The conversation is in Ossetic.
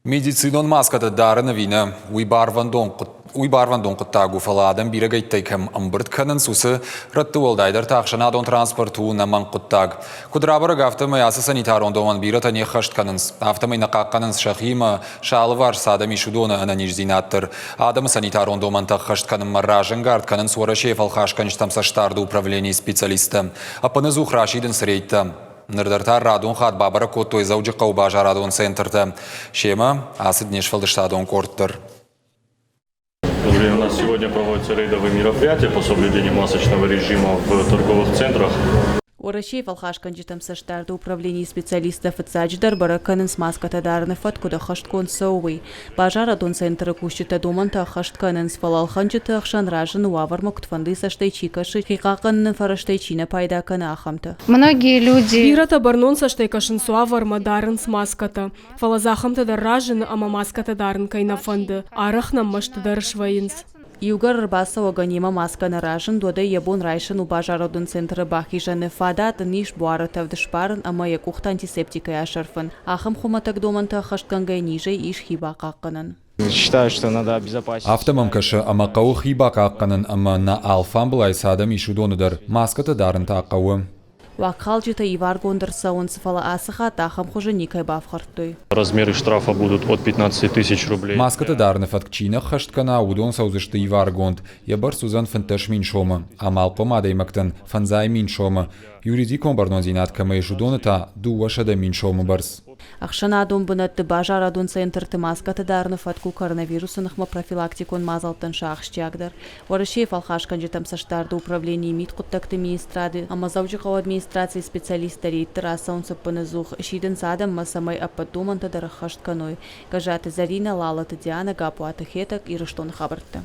Медицинон маскӕтӕ дарын ӕви нӕ, уый барвӕндон уый барвӕндон хъуыддаг у, фӕлӕ адӕм бирӕгӕйттӕй кӕм ӕмбырд кӕнынц, уыцы рӕтты уӕлдайдӕр та ӕхсӕнадон транспорт у ӕнӕмӕнг хъуыддаг. Куыд рабӕрӕг, афтӕмӕй ацы санитарон домӕн бирӕтӕ не ххӕст кӕнынц. Афтӕмӕй нӕ хъахъхъӕнынц сӕхи ӕмӕ сӕ алыварс цы адӕм ис, уыдоны ӕнӕниздзинад дӕр. Адӕмы санитарон домӕнтӕ ӕххӕст кӕнынмӕ разӕнгард кӕнынц Уӕрӕсейы фӕлхасгӕнджытӕм цӕстдарды управленийы специалисттӕ. Ӕппынӕдзух расидынц рейдтӕ. Ныр дӕр та радон хатт бабӕрӕг кодтой Дзӕуджыхъӕуы базарадон центртӕ. Семӕ ацыд не сфӕлдыстадон къорд дӕр. У нас сегодня проводятся рейдовые мероприятия по соблюдению масочного режима в торговых центрах. Уӕрӕсейы фӕлхасгӕнджытӕм цӕстдарды управленийы специалисттӕ фыццаджыдӕр бӕрӕг кӕнынц маскӕтӕ дарыны фӕтк куыд ӕххӕстгонд цӕуы, уый. Базарадон центры кусджытӕ домӕнтӕ ӕххӕст кӕнынц, фӕлӕ ӕлхӕнджыты ӕхсӕн разыны уавӕрмӕ куыдфӕндыйы цӕстӕй чи кӕсы, хи хъахъхъӕныны фӕрӕзтӕй чи нӕ пайда кӕны, ахӕмтӕ. Многие люди Бирӕтӕ бӕрнон цӕстӕй кӕсынц уавӕрмӕ, дарынц маскӕтӕ. Фӕлӕ дзы ахӕмтӕ дӕр разыны ӕмӕ маскӕтӕ дарын кӕй нӕ фӕнды, арӕх нӕм мӕсты дӕр свӕййынц. Иугӕр ӕрбацӕуӕгӕн йемӕ маскӕ нӕ разынд, уӕд ӕй йӕ бон райсын у базарадон центры бахизӕны. Фадат ын ис буары тӕвд сбарын ӕмӕ йӕ къухтӕ антисептикӕй асӕрфын. Ахӕм хуымӕтӕг домӕнтӕ ӕххӕстгӕнгӕ низӕй ис хи бахъахъхъӕнӕн. Афтӕ мӕм кӕсы, ӕмӕ хъӕуы хи бахъахъхъӕнын ӕмӕ нӕ алфамбылай цы адӕм ис, уыдоны дӕр. Маскӕтӕ дарын та хъӕуы. Уагхалджытӕ иваргонд ӕрцӕуынц, фӕлӕ ацы хатт ахӕм хуызы никӕй бафхӕрдтой. Размеры штрафа будут от 15 тысяч рублей. Маскӕтӕ дарыны фӕтк чи нӕ ххӕст кӕна, уыдон цӕудзысты иваргонд. Йӕ бӕрц уыдзӕн 15 мин сомы. Амалхъом адӕймӕгтӕн фӕндзай мин сомы. Юридикон бӕрнондзинад кӕмӕ ис, уыдоны та 200 мин сомы бӕрц. Ӕхсӕнадон бынӕтты, базарадон центрты маскӕтӕ дарыны фӕтк у коронавирусы ныхмӕ профилактикон мадзӕлттӕн сӕ ахсджиагдӕр. Уӕрӕсейы фӕлхасгӕнджытӕм цӕстдарды управленийы мидхъуыддӕгты министрады ӕмӕ Дзӕуджыхъӕуы администрацийы специалисттӕ рейдты рацӕуынц ӕппынӕдзух, сидынц адӕммӕ, цӕмӕй ӕппӕт домӕнтӕ дӕр ӕххӕст кӕной. Гӕззаты Зӕринӕ, Лалыты Дианӕ, Гаппуаты Хетӕг, Ирыстоны хабӕрттӕ.